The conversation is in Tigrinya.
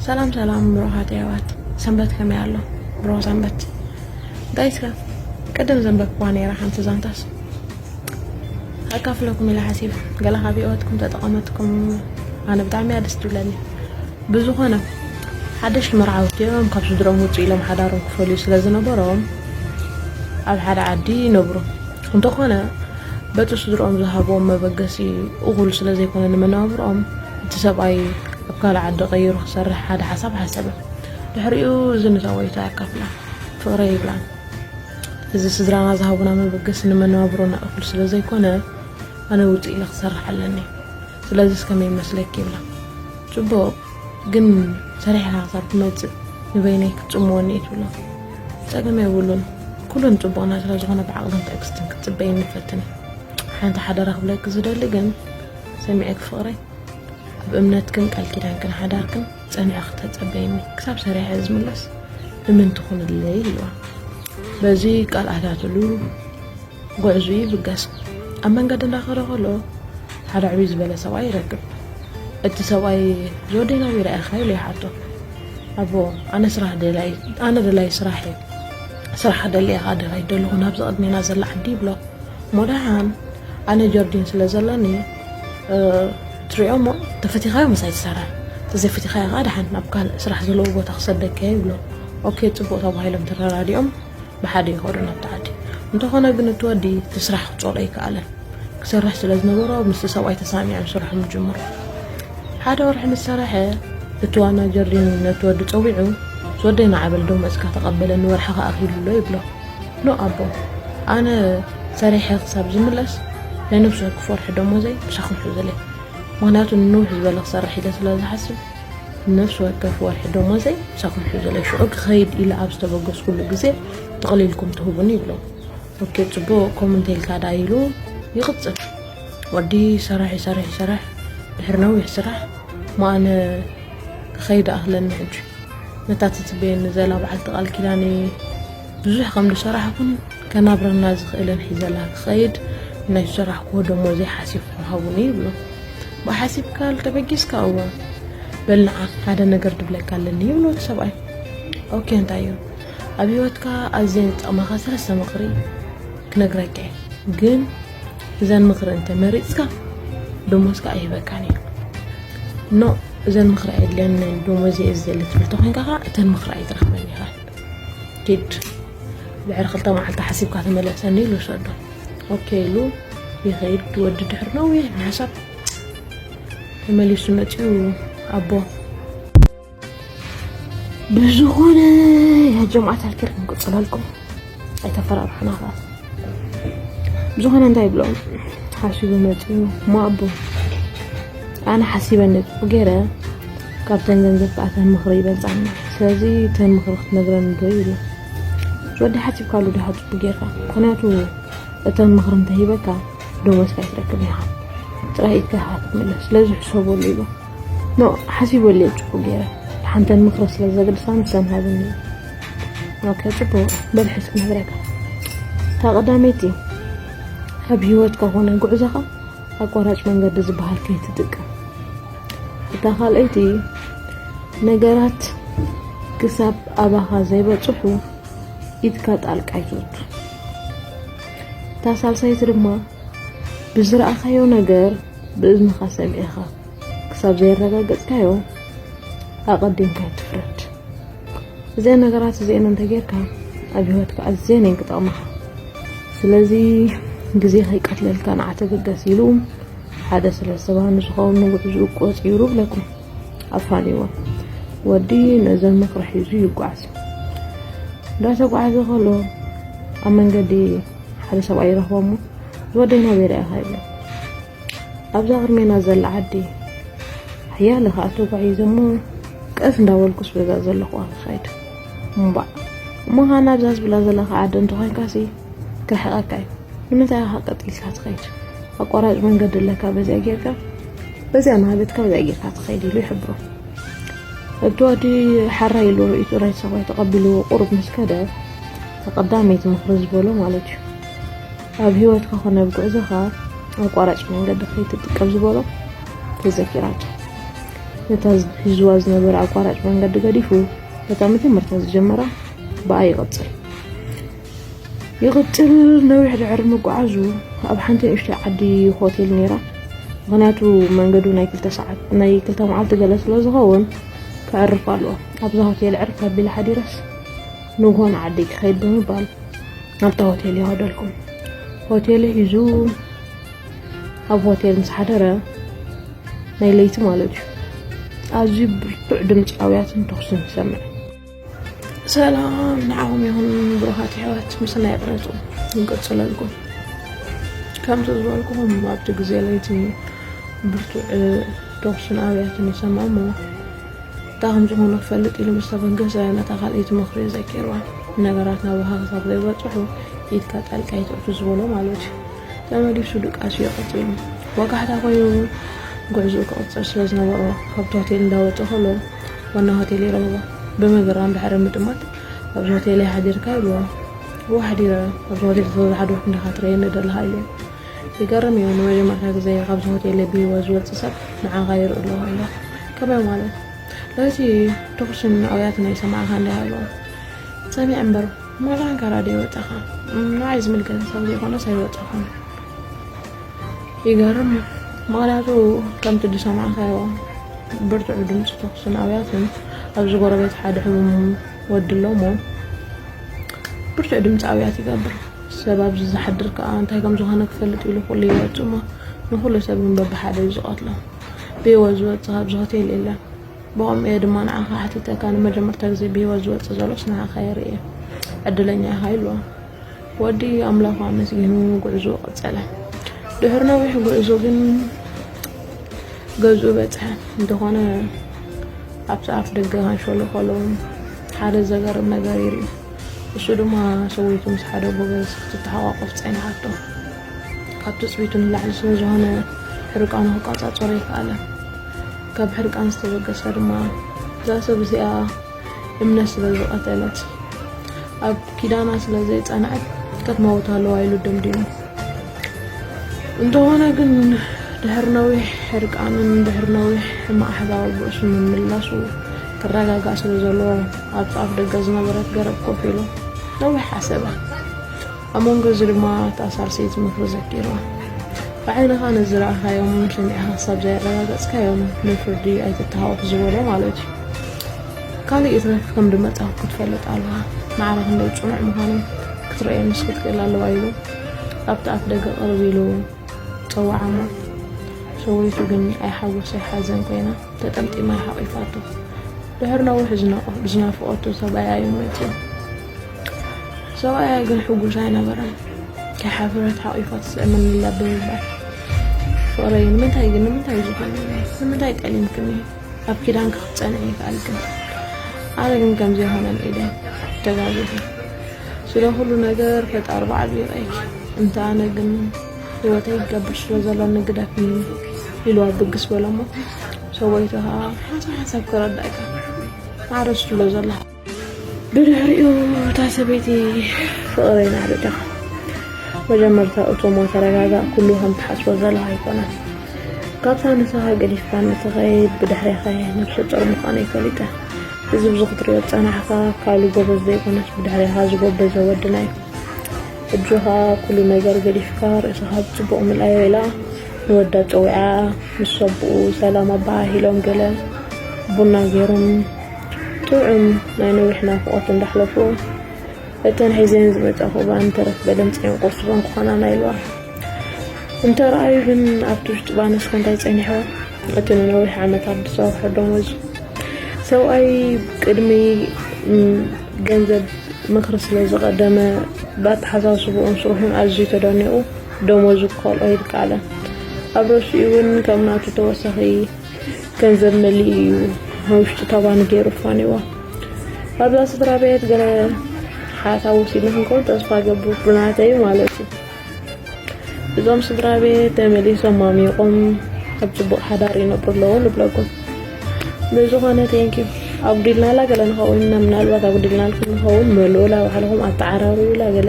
ሰላም ሰላም ብሩኻት የሕዋት፣ ሰንበት ከመይ ኣሎ? ብሩኽ ሰንበት። እንታይ እስከ ቅድም ዘንበብኩዋ ነይራ ሓንቲ ዛንታስ ኣካፍለኩም ኢለ ሓሲብ፣ ገለ ካብ ህይወትኩም ተጠቐመትኩም ኣነ ብጣዕሚ እያ ደስ ትብለኒ። ብዝኾነ ሓደሽቲ መርዓውቲ እዮም፣ ካብ ስድሮም ውፅእ ኢሎም ሓዳሮም ክፈልዩ ስለ ዝነበሮም ኣብ ሓደ ዓዲ ይነብሩ። እንተኾነ በቲ ስድሮም ዝሃብዎም መበገሲ እኹል ስለ ዘይኮነ ንመነባብሮኦም፣ እቲ ሰብኣይ ኣብ ካልእ ዓዲ ቀይሩ ክሰርሕ ሓደ ሓሳብ ሓሰበ። ድሕሪኡ እዚ ንሰበይቱ ኣካፍላ፣ ፍቕረይ ይብላን፣ እዚ ስድራና ዝሃቡና መበገሲ ንመነባብሮና እኹል ስለ ዘይኮነ ኣነ ውፅእ ኢለ ክሰርሕ ኣለኒ። ስለዚስ ከመይ ይመስለኪ ይብላ። ጽቡቕ፣ ግን ሰሪሕካ ክሳብ ትመጽእ ንበይነይ ክትጽምወኒ እዩ ትብሎ። ጸገም የብሉን፣ ኩሉ ንጽቡቕና ስለ ዝኾነ ብዓቕልን ትዕግስትን ክትጽበይኒ ይፈትን። ሓንቲ ሓደራ ክብለኪ ዝደሊ ግን፣ ሰሚዐኪ ፍቕረይ፣ ኣብ እምነትክን ቃል ኪዳንክን ሓዳርክን ጸኒዕኪ ተጸበይኒ፣ ክሳብ ሰሪሐ ዝምለስ እምንቲ ኩንለይ ኢልዋ። በዚ ቃል ኣታትሉ ጉዕዙ ይብገስ። ኣብ መንገዲ እንዳኸደ ከሎ ሓደ ዕብይ ዝበለ ሰብኣይ ይረክብ። እቲ ሰብኣይ፣ "ዝወደይ ናበይ ረኣኻ?" ኢሉ ይሓቶ። "ኣቦ፣ ኣነ ስራሕ ደላይ፣ ኣነ ደላይ ስራሕ እየ። ስራሕ ደሊ እየ ደላይ ደለኹ ናብዚ ቅድሜና ዘላ ዓዲ" ይብሎ። "እሞ ደሓን፣ ኣነ ጀርዲን ስለ ዘለኒ፣ እ፣ ትሪኦ እሞ ተፈቲኻዮ ምሳይ ትሰርሕ። ተዘይፈቲኻዮ ከዓ ደሓን ናብ ካልእ ስራሕ ዘለዎ ቦታ ክሰደካ እየ" ይብሎ። ኦኬ፣ ጽቡቕ ተባሂሎም ተረዳዲኦም ብሓደ ይኸዱ ናብቲ ዓዲ። እንተኾነ ግን እቲ ወዲ እቲ ስራሕ ክጸልኦ ኣይከኣለን። ክሰርሕ ስለ ዝነበሮ ምስቲ ሰብኣይ ተሳሚዖም ስርሖም ይጅምሩ። ሓደ ወርሒ ምስ ሰርሐ እቲ ዋና ጀርዲን ነቲ ወዲ ጸዊዑ፣ "ዝወደይ ንዓ በል ደሞዝካ ተቐበለኒ፣ ወርሕኻ ኣኺሉ ኣሎ" ይብሎ። "ኖ ኣቦ፣ ኣነ ሰሪሐ ክሳብ ዝምለስ ናይ ነፍሲ ወከፍ ወርሒ ደሞዘይ ምሳኹም ሕዙለይ። ምኽንያቱ ንንውሕ ዝበለ ክሰርሕ ኢለ ስለ ዝሓስብ ነፍሲ ወከፍ ወርሒ ደሞዘይ ምሳኹም ሕዙለይ፣ ሽዑ ክኸይድ ኢለ ኣብ ዝተበገስኩሉ ግዜ ጥቕሊልኩም ትህቡኒ" ይብሎ። ኦኬ፣ ጽቡቕ፣ ከምኡ እንተ ኢልካ ደኣ ኢሉ ይቕጽል። ወዲ ይሰርሕ፣ ይሰርሕ፣ ይሰርሕ። ድሕሪ ነዊሕ ስራሕ፣ "እሞ ኣነ ክኸይድ ኣኽለኒ ሕጂ። ነታ ትጽበየኒ ዘላ በዓልቲ ቃል ኪዳነይ ብዙሕ ከም ዝሰራሕኩን ከናብረና ዝኽእልን ሒዘላ ክኸይድ፣ ናይ ዝሰራሕክዎ ደሞዘይ ሓሲብኩም ሃቡኒ" ይብሎ። "ብሓሲብካ ተበጊስካ?" "እወ።" "በል ንዓ፣ ሓደ ነገር ድብለካ ኣለኒ" ይብሎ እቲ ሰብኣይ። "ኦኬ፣ እንታይ እዩ?" "ኣብ ህይወትካ ኣዝየን ዝጠቕማኻ ሰለስተ ምኽሪ ክነግረካ እየ፣ ግን እዘን ምኽሪ እንተ መሪጽካ ደሞዝካ ኣይህበካን እዩ። ኖ፣ እዘን ምኽሪ ኣየድልያንን፣ ደሞዘይ እየ ዝደሊ ትብል ተኾይንካ ኸኣ እተን ምኽሪ ኣይትረኽበን ኢኻ። ኪድ፣ ድሕሪ ክልተ መዓልቲ ሓሲብካ ተመለሰኒ" ኢሉ ወሰዶ። ኦኬ ኢሉ ይኸይድ። ወዲ ድሕሪ ነዊሕ ምሕሳብ ተመሊሱ መጺኡ፣ ኣቦ፣ ብዝኾነ፣ ያ ጀምዓት ኣልኪር ክንቅጽለልኩም ኣይተፈራርሑና ኸኣ። ብዝኾነ እንታይ ይብሎም ሓሲቡ መጺኡ፣ "እሞ ኣቦ፣ ኣነ ሓሲበ እንደ ጽቡቕ ገይረ፣ ካብተን ገንዘብ ከኣ እተን ምኽሪ ይበልጻኒ። ስለዚ እተን ምኽሪ ክትነግረኒ ዶ?" ይብሎ። "ወዲ ሓሲብካሉ ዲኻ ጽቡቕ ጌርካ? ምኽንያቱ እተን ምኽሪ እንተሂበካ ደሞዝካ ኣይትረክብን ኢኻ። ጥራይ ኢድካ ኢኻ ክትምለስ። ስለዚ ሕሰበሉ" ይብሎ። ኖ፣ ሓሲበሉ እየ ጽቡቕ ገይረ። ሓንተን ምኽሪ ስለ ዘገድሳ ንሰን ሃብኒ። ኦኬ፣ ጽቡቕ። በል ሕጂ ክነግረካ። እታ ቀዳመይቲ፣ ኣብ ህይወትካ ኮነ ጉዕዞኻ ኣቋራጭ መንገዲ ዝበሃል ከይትጥቀም። እታ ካልኣይቲ፣ ነገራት ክሳብ ኣባኻ ዘይበጽሑ ኢድካ ጣልቃ ኣይትእቱ። እታ ሳልሳይቲ ድማ፣ ብዝረኣኻዮ ነገር ብእዝንኻ ሰሚዕኻ ክሳብ ዘየረጋገጽካዮ ኣቐዲምካ ኣይትፍረድ። እዘን ነገራት እዚአን እንተጌርካ ኣብ ህይወትካ ኣዝየን እየን ክጠቕማኻ። ስለዚ ግዜ ከይቀትለልካ ንዓ ተበገስ ኢሉ ሓደ ሰለስተ ባኒ ዝኸውን ንጉዕዝኡ ቆጺሩ ብለኩም ኣፋንይዎ። ወዲ ነዘን ምኽሪ ሒዙ ይጓዓዝ። እንዳተጓዓዘ ከሎ ኣብ መንገዲ ሓደ ሰብኣይ ይረኽቦ እሞ፣ "ዝወደይ ናበይ ረኣኻ?" ይብሎ። "ኣብዛ ቅድሜና ዘላ ዓዲ ሓያለ ከኣ ተጓዒዘ እሞ ቀስ እንዳበልኩስ በዛ ዘለኹዋ ክኸይድ። እምባእ፣ እሞ ኸኣ ናብዛ ዝብላ ዘለኻ ዓዲ እንተኾይንካሲ ክርሕቐካ እዩ። ንምንታይ ኢኻ ቀጥ ኢልካ ትኸይድ? ኣቋራጭ መንገዲ ኣለካ፣ በዚኣ ጌርካ፣ በዚኣ እናኸደትካ በዚኣ ጌርካ ትኸይድ" ኢሉ ይሕብሮ። እቲ ወዲ ሓራይ ኢሉ ርእይቶ ናይቲ ሰብኣይ ተቐቢልዎ ቁሩብ ምስ ከደ፣ እታ ቀዳመይቲ ምኽሪ ዝበሎ ማለት እዩ። ኣብ ህይወትካ ኮነ ኣብ ጉዕዞኻ ኣቋራጭ መንገዲ ከይትጥቀም ዝበሎ ተዘኪራቶ። ነታ ሒዝዋ ዝነበረ ኣቋራጭ መንገዲ ገዲፉ፣ ነታ መጀመርታ ዝጀመራ ብኣ ይቕጽል። ይቕጽል። ነዊሕ ድሕሪ ምጉዓዙ፣ ኣብ ሓንቲ ንእሽተይ ዓዲ ሆቴል ነይራ። ምኽንያቱ መንገዱ ናይ ክልተ ሰዓት፣ ናይ ክልተ መዓልቲ ገለ ስለ ዝኸውን፣ ከዕርፍ ኣለዎ። ኣብዛ ሆቴል ዕርፍ ኣቢለ ሓዲረስ፣ ንግሆ ንዓደይ ክኸይድ ብምባል፣ ኣብታ ሆቴል ይኸደልኩም። ሆቴል ሒዙ፣ ኣብ ሆቴል ምስ ሓደረ፣ ናይ ለይቲ ማለት እዩ፣ ኣዝዩ ብርቱዕ ድምፂ ኣውያትን ተኹስን ይሰምዕ። ሰላም ንዓኹም ይኹን ብሩኻት ኣሕዋት፣ ምስና ይቕረጹ፣ ክንቅጽለልኩም። ከምቲ ዝበልኩኹም፣ ኣብቲ ግዜ ለይቲ ብርቱዕ ተኹስን ኣውያትን ይሰምዕ እሞ፣ እንታይ ከም ዝኾነ ክፈልጥ ኢሉ ምስ ተበገሰ፣ ነታ ካልኣይቲ ምኽሪ ዘኪርዋ። ነገራት ናባኻ ክሳብ ዘይበጽሑ፣ ኢድካ ጣልቃ ኣይተእቱ ዝበሎ ማለት እዩ። ተመሊሱ ድቃስ እዩ ቀጺሉ። ወጋሕታ ኮይኑ ጉዕዞኡ ክቕጽል ስለ ዝነበሮ፣ ካብቲ ሆቴል እንዳወጸ ከሎ፣ ዋና ሆቴል ይረኽቦ። ብምግራም ድሕሪ ምጥማት፣ "ኣብዚ ሆቴል ሓዲርካ?" ይብሎ። "እወ ሓዲረ፣ ኣብዚ ሆቴል ተዝሓደርኩ እንዲኻ ትርእየኒ ዘለኻ?" ኢሉ። ይገርም እዩ፣ ንመጀመርታ ግዜ ካብዚ ሆቴል ብህይወት ዝወጽእ ሰብ ንዓኻ ይርኢ ኣለኹ ኢሉ። ከመይ ማለት? ለይቲ ተኹስን ኣውያትን ኣይሰማዕካን ዲኻ? ኢሉ። ሰሚዐ እምበር፣ ማዕረ እንካ ራድዮ ወጻኻ። ንዓይ ዝምልከት ሰብ ዘይኮነስ ኣይወጻኹን። ይገርም እዩ። ምኽንያቱ ከምቲ ዝሰማዕካዮ ብርቱዕ ድምፂ ተኹስን ኣውያትን ኣብዚ ጎረቤት ሓደ ሕሙም ወዲ ኣሎ እሞ ብርቱዕ ድምፂ ኣውያት ይገብር። ሰብ ኣብዚ ዝሓድር ከኣ እንታይ ከም ዝኾነ ክፈልጥ ኢሉ ኩሉ ይወጽእ እሞ ንኹሉ ሰብ ግን በብሓደ እዩ ዝቐትሎ። ብህይወት ዝወጽእ ኣብዚ ሆቴል የለን። ብኸምኡ እየ ድማ ንዓኻ ሓቲተካ፣ ንመጀመርታ ግዜ ብህይወት ዝወጽእ ዘሎስ ንዓኻ እየ ርእየ። ዕድለኛ ኢኻ ኢልዎ። ወዲ ኣምላኹ ኣመስጊኑ ጉዕዞኡ ቀጸለ። ድሕሪ ነዊሕ ጉዕዞ ግን ገዝኡ በጽሐ። እንተኾነ ኣብቲ ኣፍ ደገ ካንሸሎ ከሎ ሓደ ዘገርም ነገር ይርኢ። እሱ ድማ ሰበይቱ ምስ ሓደ ጎበዝ ክትተሓቋቆፍ ጸኒሓቶ። ካብ ትጽቢቱ ንላዕሊ ስለ ዝኾነ ሕርቃኑ ክቋጻጸሮ ኣይከኣለን። ካብ ሕርቃን ዝተበገሰ ድማ እዛ ሰብ እዚኣ እምነት ስለ ዝቐተለት፣ ኣብ ኪዳና ስለ ዘይጸንዐት ክትመውት ኣለዋ ኢሉ ደምዲሙ። እንተኾነ ግን ድሕሪ ነዊሕ ሕርቃንን ድሕሪ ነዊሕ ሕማቕ ኣሕዛብ ኣብ ርእሱ ምምላሱ ክረጋጋእ ስለ ዘለዎ ኣብቲ ኣፍ ደገ ዝነበረት ገረብ ኮፍ ኢሉ ነዊሕ ሓሰበ። ኣብ መንጎ እዚ ድማ እታ ሳልሰይቲ ምኽሪ ዘኪርዋ። ብዓይንኻ ንዝረኣኻዮም ሰሚዕኻ ክሳብ ዘየረጋገጽካዮም ንፍርዲ ኣይትተሃወኽ ዝበሎ ማለት እዩ። ካልእ ይትረፍ ከም ድመጻኹ ክትፈልጥ ኣለኻ። ማዕረ ክንደይ ጽኑዕ ምዃኑ ክትርእየንስ ክትክእል ኣለዋ ኢሉ ኣብቲ ኣፍ ደገ ቅርብ ኢሉ ጸውዓ እሞ ሰበይቱ ግን ኣይሓጎሰ ኣይሓዘን ኮይና ተጠምጢማ ሓቂፋቶ። ድሕሪ ነዊሕ ዝናቆ-፣ ዝናፍቆቶ ሰብኣያ እዩ መጺኡ። ሰብኣያ ግን ሕጉስ ኣይነበረን። ከይሓፈረት ሓቂፋ ትስእነኒ ኣላ ብምባል፣ "ፍቕረይ፣ ንምንታይ ግን? ንምንታይ ዝኾነ? ንምንታይ ጠሊምክኒ? ኣብ ኪዳንኪ ክትጸንዒ ይከኣልክን። ኣነ ግን ከምዚ ኣይኮነን ኢለ ተጋጊኹ። ስለ ኩሉ ነገር ፈጣሪ ባዕሉ ይቕየኪ። እንተ ኣነ ግን ህይወተይ ክገብር ስለ ዘለኒ ግደፍኒ" ኢልዋ ብግስ በሎ እሞ፣ ሰበይቱ ከኣ ሓንሳብ ሓንሳብ ክረዳእካ ማዕረ ትብሎ ዘለኻ። ብድሕሪኡ እታ ሰበይቲ፣ "ፍቕረይ፣ ናዕቢ ዲኻ? መጀመርታ እቶ እሞ ተረጋጋእ፣ ኩሉ ከም ትሓስቦ ዘለኻ ኣይኮነን። ካብታ ንስኻ ገዲፍካኒ ትኸይድ ብድሕሬኻ እየ ነብሰ ጾር ምዃነይ ፈሊጠ። እዚ ብዙ ክትሪኦ ዝጸናሕካ ካልእ ጎበዝ ዘይኮነስ ብድሕሬኻ ዝጎበዘ ወድና እዩ። ሕጂ ኸኣ ኩሉ ነገር ገዲፍካ ርእስኻ ብጽቡቕ ምልኣዮ" ኢላ ንወዳ ጸዊዓ ምስ ኣቦኡ ሰላም ኣበሃሂሎም ገለ ቡና ገይሮም ጥዑም ናይ ነዊሕ ናፍቖት እንዳሕለፉ፣ እተን ሒዘን ዝመጻኹ ባኒ ተረፍ በለን ጽዮን ቁርስበን ክኾናና ኢልዋ። እንተ ረኣዩ ግን ኣብቲ ውሽጢ ባኒ እስከ እንታይ ጸኒሕዎ? እቲ ንነዊሕ ዓመታት ዝሰርሖ ደሞዝ። ሰብኣይ ቅድሚ፣ ም፣ ገንዘብ ምኽሪ ስለ ዝቐደመ፣ ብኣተሓሳስብኡን ስርሑን ኣዝዩ ተደኒቑ፣ ደሞዙ ክኸልኦ ኣይከኣለን። ኣብ ርእሲኡ እውን ከም ናቱ ተወሳኺ ገንዘብ መሊኡ እዩ ንውሽጢ እታ ባኒ ገይሩ ፋኒዎ። ኣብዛ ስድራ ቤት ገለ ሓሳብ ወሲድና ክንከውን ተስፋ እገብር፣ ብናተይ ማለት እዩ። እዞም ስድራ ቤት ተመሊሶም ማሚቖም ኣብ ጽቡቕ ሓዳር ይነብሩ ኣለዉ ንብለኩም። ብዝኾነ፣ ቴንኪዩ። ኣጉዲልናላ ገለ ንኸውን ኢና፣ ምናልባት ኣጉዲልናልኩም ንኸውን፣ መልኡላ ባዕልኹም ኣተዓራርዩላ ገለ።